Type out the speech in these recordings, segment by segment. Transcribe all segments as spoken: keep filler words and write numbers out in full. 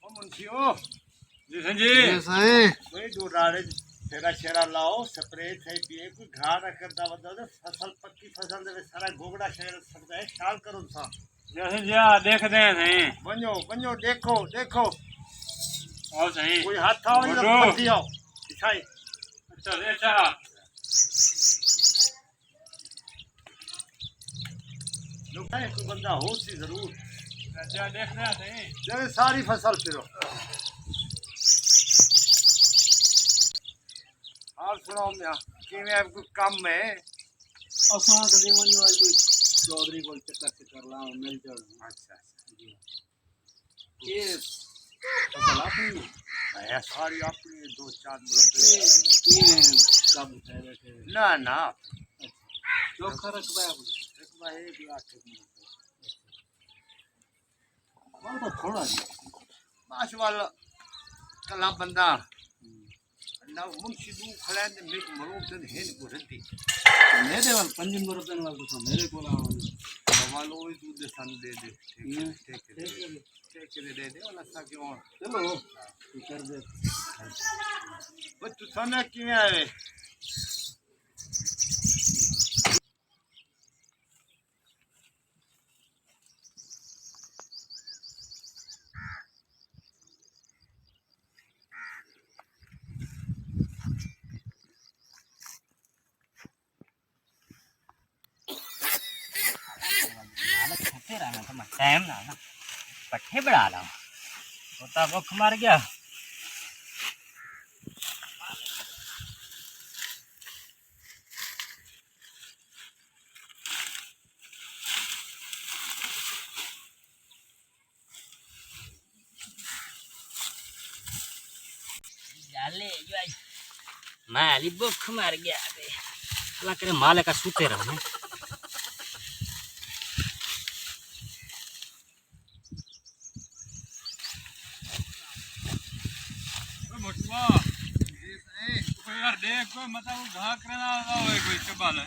او منشی او، جی سائیں جی۔ جی سائیں۔ کوئی ݙو راڑے پھیرا شیرا لاؤ، سپرے تھئی پئی ہے، کوئی گھا نہ کردا ودے، فصل پکی فصل دے وچ سارا گوگڑا شیر سڑدا ہے، خیال کرو تساں۔ جی سائیں جی، آ ݙیکھدے ہیں سائیں۔ ونڄو، ونڄو، ݙیکھو، ݙیکھو۔ آؤ سائیں۔ کوئی ہتھ آؤ یا بڈو۔ پتی آؤ۔ سائیں۔ اچھا، اچھا۔ لوکاں کوئی بندہ ہو سی ضرور۔ اچھا، ݙیکھدے ہیں سائیں۔ جیویں ساری فصل پھرو۔ حال سݨاؤ میاں، کیویں ہے، کوئی کم ہے؟ اساں کدے ونڄو، اڄ کوئی چودھری کول چکر چکر لاؤ، مل جاؤ۔ اچھا، اچھا۔ جی۔ اے فصل اپݨی ہے؟ ہے، ساری اپݨی ہے، دو چار مربے۔ اے کیویں قبض ہے بیٹھے؟ نہ، نہ۔ اچھا۔ چوکھا رقبہ ہے اپݨا؟ رقبہ ہے بھی اٹھ مربے۔ بہت تھوڑا جی۔ بس ول کلا بندہ۔ ہوں۔ اللہ منشی ݙو کھڑا ہے تے میکوں مرو تے ہن کو ردی۔ میݙے ول پنج مربے نال تساں میݙے کول آؤ۔ سوال اوہی توں ݙے سانوں ݙے ݙے۔ ٹھیک ہے، ہوں۔ ٹھیک ہے، ٹھیک ہے۔ ٹھیک ہے، ݙے ݙے، ولا اساں کیوں؟ چلو، کوئی کر دے۔ بس تساں نہ کیویں آئے؟ ٹائم نہ نا، پٹھے بڑا لا، وہ تو بھوک مر گیا۔ جالے جو آئی۔ میں علی بھوک مر گیا تے۔ اللہ کرے مالک سوتے رہو۔ او مٹوا۔ جی سائیں۔ او یار ݙیکھ کوئی مطلب گھا کرنا ہوئے کوئی چبا لے۔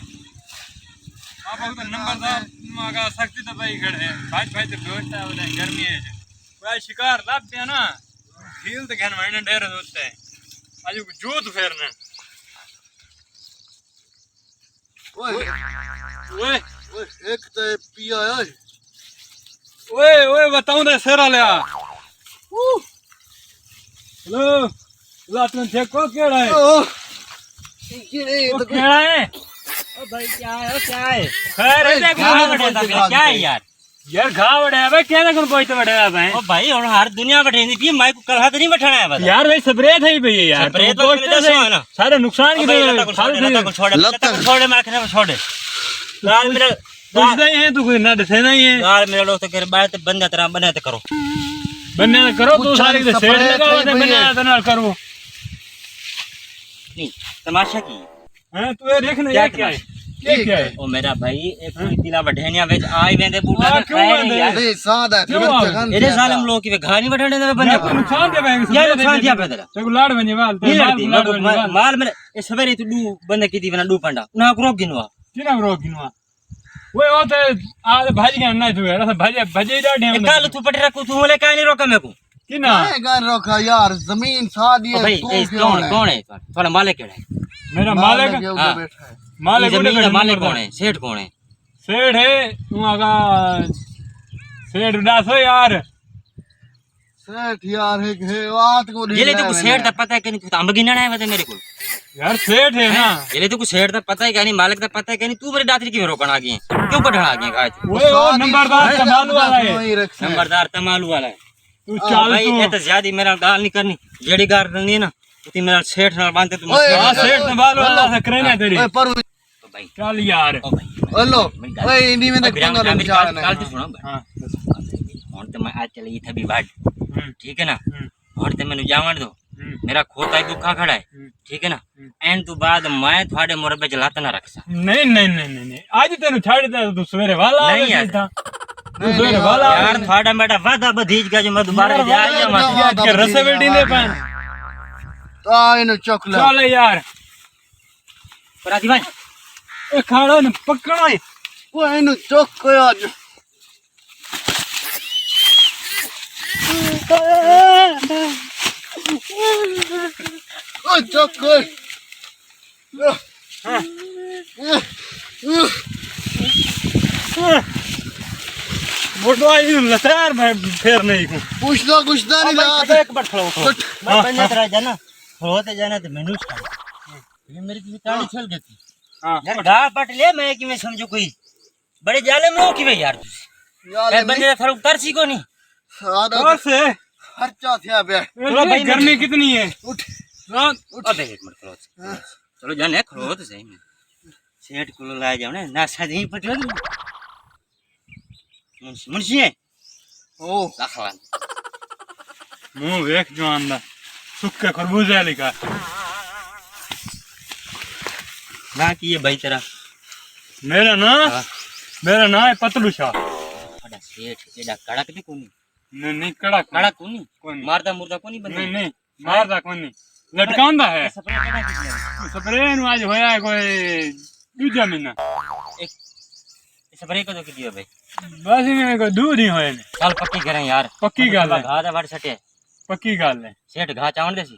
آپ کو تو نمبردار ماگا سختی تو پئی کھڑے ہیں۔ بھائی بھائی تو دوست ہے، انہیں گرمی ہے۔ کوئی شکار لب پیا نا، جھیل تے گھن وڑنے ڈیر ہوتے ہیں۔ اج جوت پھیرنے۔ اوئے۔ اوئے۔ اوئے، ہک تے پیا ہے۔ اوئے، اوئے، بتاؤں دے سر آلیا۔ اوہ۔ ہلو۔ لاتوں دیکھو کیڑا ہے؟ اوہ۔ یہ او تو کیڑا ہے؟ او بھائی، کیا ہے؟ او کیا ہے؟ خیر ہے، اے دیکھ، گھاہ گھاہ وڑے وڑے دا دا کیا ہے یار؟ یار، گھاہ وڑے آ بھائی، کیڑے کوں پوچھ تے وڑے آ بھائی؟ او بھائی، ہن ہر دنیا وٹھیندی پئی، میں کو کلہا تے نہیں وٹھانا ہے بس۔ یار، بھائی، سپرے تھئی پئی ہے یار، سپرے تم تو پوچھتے میرے صحیح۔ سوال نا۔ سارے نقصان او کی بھائی، دے، لتا کو چھوڑ، پھل لتا کو تھی۔ چھوڑ، میں آکھنا چھوڑ۔ یار، میرا پوچھدا ہی ہے تو کوئی نہ ݙسیندا ہی ہے۔ یار، میرا دوست، کر بات بندہ طرح بنے تے کرو۔ بنے تے کرو، تو ساری تے سیٹ لگا تے بنے تے نال کرو۔ نہیں، تماشا کی؟ ہاں، تو اے ݙیکھ نا، کیا اے کیا ہے؟ تماشا؟ اے کیا ہے؟ او میرا بھائی، اے کوئی دلا وڈھینیاں وچ آ ہی ویندے بوٹا ہاں، تے کیوں خیر ہی آندے؟ یار۔ نہیں، ساہ دا کیوں آندے؟ ایڈے ظالم لوگ کی گھا نہیں وڈھن دے بندے یار، کو۔ تو نقصان دے بھائی، کیا نقصان دیا پہ تیرا؟ تے کو لاڑ ونجے وال، تے نہیں مال لڑدی، کو میں لاڑ کو ونجے مال، وال۔ مال میرے، اے سویرے تو ݙو بندے کیتی ونا ݙو پنڈا، انہاں کو روک گھنوا۔ کنا روک گھنوا؟ اوئے، او تے آ تے بھڄ ڳئے، نہ تے اساں بھڄے، بھڄے ݙاڈھے اے ہن۔ کل تو پٹے رکھو، تو لے کائے نہیں روکا میکوں؟ کنا؟ میں کائے روکا یار، زمین ساݙی او ہے، بھائی، تو اے کیوں کون ہے؟ ہے؟ کون ہے؟ تہاݙا مالک کیڑا ہے؟ میرا مالک؟ مالک ہے، ادھر ہاں۔ بیٹھا ہے۔ مالک اے زمین دا مالک کون ہے؟ سیٹھ کون ہے؟ سیٹھ ہے، توں آگا سیٹھ ݙس یار۔ سیٹھ یار، ہک ہے، رات کو جیلے تو کو سیٹھ دا پتہ ہے کہ نہیں، تو امب گننا ہے وتے میرے کول۔ یار سیٹھ ہے نا۔ جیلے تو کو سیٹھ دا پتہ ہے کہ نہیں، مالک دا پتہ ہے کہ نہیں، تو میرے ݙاتری کیوں روکݨ آ ڳئے؟ کیوں کڈھݨ آ ڳئے گھر چ؟ اوئے، او نمبردار کمالو والا ہے۔ نمبردار کمالو والا ہے۔ تو او چل بھائی، تو۔ اے تے زیادہ میرے نال ڳالھ نہیں کرنی۔ جیڑھی ڳالھ کرنی ہے نا، تے میرے نال سیٹھ نال بند تے تو اوئے، ہاں، سیٹھ نال ڳالھ والا ہے، کرے نا تیری۔ اوئے، پر او بھائی۔ چل یار۔ او بھائی۔ ہیلو۔ میری گل، اوئے، انہی میں او میرا پنگا میری لگ جانا گل ہے۔ تو سنو بھائی۔ ہاں۔ ہن تے میں آ چلی تھبی وڈ۔ ہوں۔ ٹھیک ہے نا؟ ہوں۔ ہن تے مینوں جاوݨ ݙیو۔ ہوں۔ میرا کھوتا ہی بکھا کھڑا ہے۔ ہوں۔ ٹھیک ہے نا؟ ہوں۔ این تو بعد میں تہاݙے مربے چ لت نہ رکھساں۔ نہیں، نہیں، نہیں، نہیں، نہیں۔ اج تینوں چھڈ ݙتا، تو سویرے والا آ نہیں یار۔ تو سویرے والا آ یار، تہاݙا میݙا وعدہ بدھیج ڳیا جو میں دوبارہ یار، دے آ جاواں۔ بدھیج ڳیا، رسے ویڈی دے پن۔ تو آ اینوں چک لے۔ چل یار۔ پر آتی بھائی۔ اے کھاڑا نے پکڑا ہے۔ او اینوں چک یار۔ او چک اوئے۔ موٹو آئی لتار میں پھیر نہیں کو۔ پوچھدا گشدا نہیں لا۔ ایک بار کھڑو کھڑو۔ میں پنجے ترا جانا۔ کھڑو تے جانا تے مینوں چھڑ۔ یہ میری کسی کہانی چھل گئی تھی۔ ہاں۔ یار گا پٹ لے، میں کیویں سمجھو کوئی۔ بڑے جالے میں کی یار تسی۔ اے بندے دا فرق ترسی کو نہیں۔ سارا خرچہ تھیا پیا۔ چلو بھائی، گرمی کتنی ہے؟ اٹھ۔ رات۔ ابے ایک منٹ کھڑو۔ چلو جانے کھڑو تو صحیح میں۔ سیٹ کو لائے جاؤ نا، ناسا جی پٹو۔ منشی، منشی ہے۔ او۔ اخوان۔ منہ ویکھ جوان دا۔ سکے خربوزے والی کا۔ نہ کی ہے بھائی تیرا؟ میرا نا، ہاں۔ میرا ناں ہے پتلو شاہ۔ تھوڑا سیٹ ایڈا کڑک نہیں کونی۔ نہیں، نہیں، کڑک۔ کڑک کونی؟ کونی۔ ماردا مردا کونی بندے؟ نہیں، نہیں، ماردا کونی۔ لٹکاندا ہے۔ سپرے کدوں کیتی ہے؟ سپرے نو اج ہویا ہے کوئی دوجا مہینہ۔ سپرے کدوں کیتی ہے بھائی؟ بس ایویں کوئی دو دن ہوئے نے۔ چل پکی کریں یار۔ پکی گل ہے۔ گھا دا وڑ سٹے۔ پکی گل ہے۔ سیٹ گھا چاون دے سی۔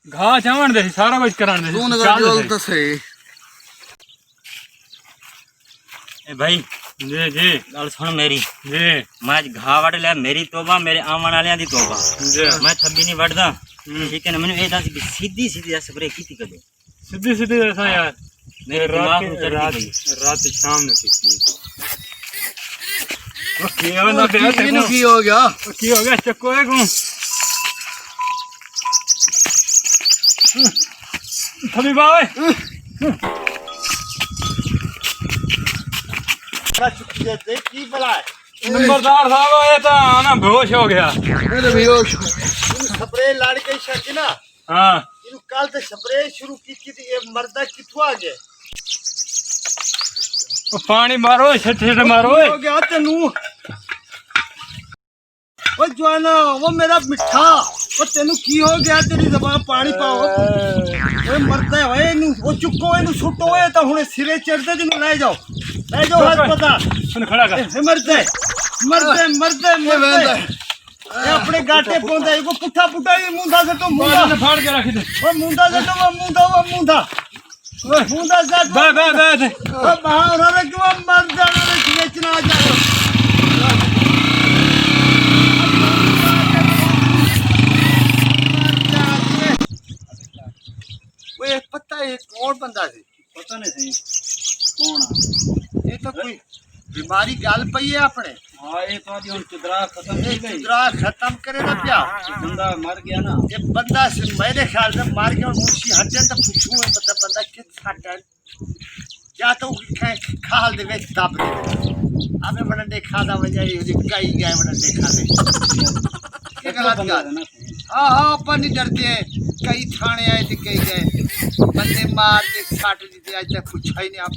گھا چاوݨ دے سارا کجھ کرݨ دے۔ توں نظر ڈول تاں صحیح۔ اے بھائی، جی جی۔ ڳالھ سݨ میری۔ جی۔ میں اڄ گھا وڈھ لیا، میری توبہ، میرے آوݨ والیاں دی توبہ۔ جی۔ میں تھبی نہیں وڈھدا۔ ہوں۔ ٹھیک ہے نا، مینوں اے دس کہ سیدھی سیدھی سپرے کیتی کدے؟ سدھی سدھی ڈساں یار۔ میرے دماغ نوں چڑھدی پئی۔ رات شام نوں کیتی۔ او کی ہو گیا؟ او کی ہو گیا؟ چکو ہے کوں؟ تھمی باوے۔ چکی دے تے کی بلا ہے؟ نمبردار صاحب، اے تاں آنا بے ہوش ہو گیا۔ میں تو بے ہوش سپرے لڑ کے شک نا۔ ہاں۔ اینوں کل تے سپرے شروع کیتی تے اے مردا کتھوں آ گئے؟ او پانی مارو، چھٹے چھٹے مارو۔ ہو گیا تینوں۔ او جوانا، او میرا مٹھا، او تینوں کی ہو گیا؟ تیری زبان پانی پاؤ۔ اوئے مردا ہے، اوئے اینوں، او چکو، اینوں سٹو، اے تاں ہنے سرے چڑھدے، جینوں لے جاؤ۔ لے جاؤ ہسپتال۔ اینوں کھڑا کر۔ اے مردا ہے، مردا ہے، مردا ہے، مردا ہے۔ اے اپݨے گاٹے پوندا ہے، ایکوں پٹھا پٹھا ہی موندا سٹو، موندا۔ پھاڑ کے رکھ دے۔ او موندا سٹو، او موندا، او موندا۔ موندا سٹو۔ بے، بے، بے، بے۔ او بھاؤ، رے کیوں مر جانا، رے کھیچنا جانا۔ اوئے پتہ ہے کون بندہ سی؟ پتہ نہیں سی کون ہے۔ یہ تو کوئی بیماری گل پئی ہے اپݨے۔ ہاں، یہ تو ہن چدرا ختم اے تھی گئی۔ چدرا ختم کرے نہ پیا۔ بندہ مر گیا نا۔ یہ بندہ سی، میرے خیال سے مر گیا، اور منشی ہٹے تو پوچھوں، یہ بندہ، بندہ کت سٹ ہے؟ یا تو کہیں کھال دے وچ دب دے وچ۔ ابے ونڈے کھادا وجہ یہ جی کئی گئے ونڈے کھادے۔ یہ غلط گل۔ ہاں، ہاں، اپݨ نہیں ڈردے۔ کئی تھانے آئے تے کئی گئے۔ بندے مار دے، سٹ ݙتے، اڄ تک پچھا ہی نہیں آپ۔